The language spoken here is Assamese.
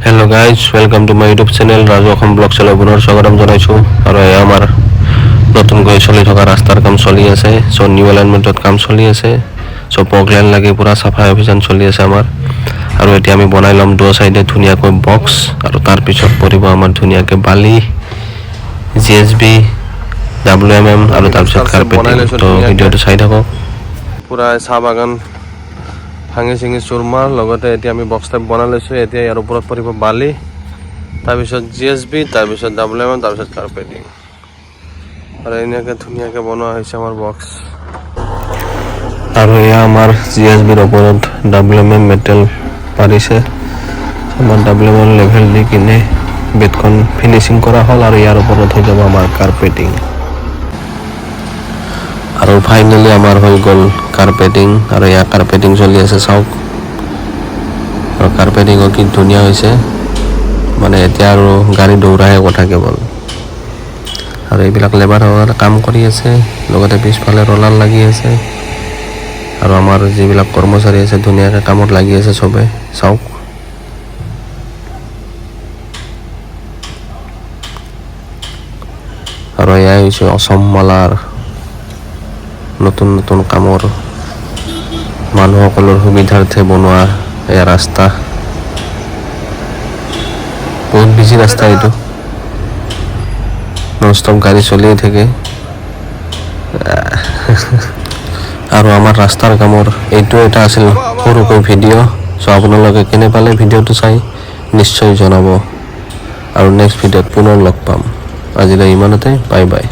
Hello guys, welcome to my YouTube channel Raju Assam blog channel. পুনৰ স্বাগতম জনাইছোঁ। আৰু এয়া আমাৰ নতুনকৈ চলি থকা ৰাস্তাৰ কাম চলি আছে। চ' নিউ এলাইনমেণ্টত কাম চলি আছে। চ' পগলাইন লাগি পূৰা চাফাই অভিযান চলি আছে আমাৰ। আৰু এতিয়া আমি বনাই ল'ম দুয়ো চাইডে ধুনীয়াকৈ বক্স আৰু তাৰপিছত পৰিব আমাৰ ধুনীয়াকৈ বালি, জিএছবি, ডাব্লিউ এম এম আৰু তাৰপিছত কাৰ্পেটিং। বনাই লৈছোঁ তো ধুনীয়াকৈ। ভিডিঅ'টো চাই থাকক। পূৰা চাহ বাগান ভাঙি চিঙি চুৰমাৰ। লগতে এতিয়া আমি বক্স টাইপ বনাই লৈছোঁ। এতিয়া ইয়াৰ ওপৰত পৰিব বালি, তাৰপিছত জিএছবি, তাৰপিছত ডাব্লিউ এম, তাৰপিছত কাৰ্পেটিং। আৰু এনেকৈ ধুনীয়াকৈ বনোৱা হৈছে আমাৰ বক্স। আৰু এয়া আমাৰ জিএছবিৰ ওপৰত ডাব্লিউ এম এম মেটেল পাৰিছে। আমাৰ ডাব্লিউ এম এম লেভেল দি কিনে বেডখন ফিনিচিং কৰা হ'ল আৰু ইয়াৰ ওপৰত হৈ যাব আমাৰ কাৰ্পেটিং। আৰু ফাইনেলি আমাৰ হৈ গ'ল কাৰ্পেটিং। আৰু এয়া কাৰ্পেটিং চলি আছে, চাওক। আৰু কাৰ্পেটিঙো কি ধুনীয়া হৈছে, মানে এতিয়া আৰু গাড়ী দৌৰাহে কথা কেৱল। আৰু এইবিলাক লেবাৰসকলে কাম কৰি আছে, লগতে পিছফালে ৰলাৰ লাগি আছে। আৰু আমাৰ যিবিলাক কৰ্মচাৰী আছে, ধুনীয়াকৈ কামত লাগি আছে চবে, চাওক। আৰু এয়াই হৈছে অসম মালাৰ নতুন নতুন কামৰ মানুহসকলৰ সুবিধাৰ্থে বনোৱা এয়া ৰাস্তা। বহুত বিজি ৰাস্তা এইটো, নন ষ্টপ গাড়ী চলিয়ে থাকে। আৰু আমাৰ ৰাস্তাৰ কামৰ এইটো এটা আছিল সৰুকৈ ভিডিঅ'। চ' আপোনালোকে কেনে পালে ভিডিঅ'টো চাই নিশ্চয় জনাব। আৰু নেক্সট ভিডিঅ'ত পুনৰ লগ পাম। আজিলৈ ইমানতে, বাই বাই।